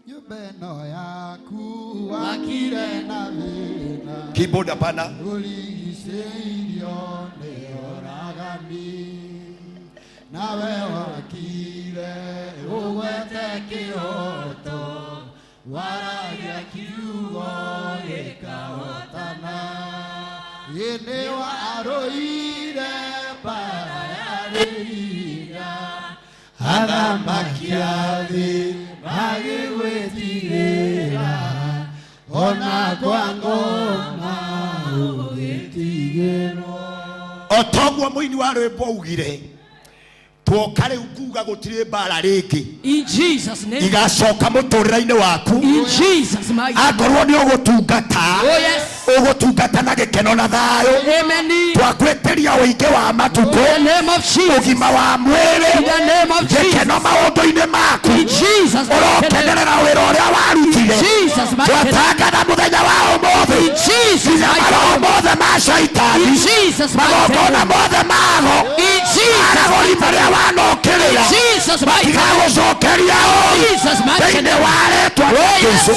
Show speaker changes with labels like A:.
A: Nyũmba ĩno yaku wakire na thĩna.
B: Keyboard hapana.
A: Ũrigicĩirio nĩ oragani. Nawe wakire ũgwete kĩhoto. Waragia kiugo gĩkahotana. Ĩ nĩ warũire mbara yarĩ hinya. Athamaki a thĩ magĩgwĩtigĩra, ona kwa ngoma ũgĩtigĩrwo.
B: O toguo mũini wa rwĩmbo augire, twoka rĩu kuga gũtirĩ mbara rĩngĩ.
C: In Jesus' name.
B: Igacoka mũtũrĩre-inĩ waku.
C: In Jesus' mighty name.
B: Akorwo nĩ ũgũtungata,
C: Oh yes.
B: ũgũtungata na gĩkeno na thayũ.
C: Amen.
B: Twakwĩtĩria ũingĩ wa matukũ,
C: In the name of Jesus.
B: ũgima wa mwĩrĩ,
C: In the name of Jesus.
B: gĩkeno maũndũ-inĩ maku.
C: In Jesus' mighty name.
B: Ũrokenerera wĩra ũrĩa warutire.
C: Jesus' mighty name.
B: Twatangatha mũthenya wa ũmũthĩ,
C: In Jesus'
B: nginya
C: mighty
B: maroho
C: name.
B: mothe ma shaitani,
C: In Jesus' mighty
B: magongona
C: name.
B: mothe mago,
C: In Jesus'
B: aragũri marĩa wanokĩrĩra,
C: Jesus' mighty name.
B: matigagũcokeria ũũru
C: Jesus' mighty
B: thĩinĩ
C: name.
B: wa rĩtwa rĩa
C: Oh, yes.
B: Jesũ.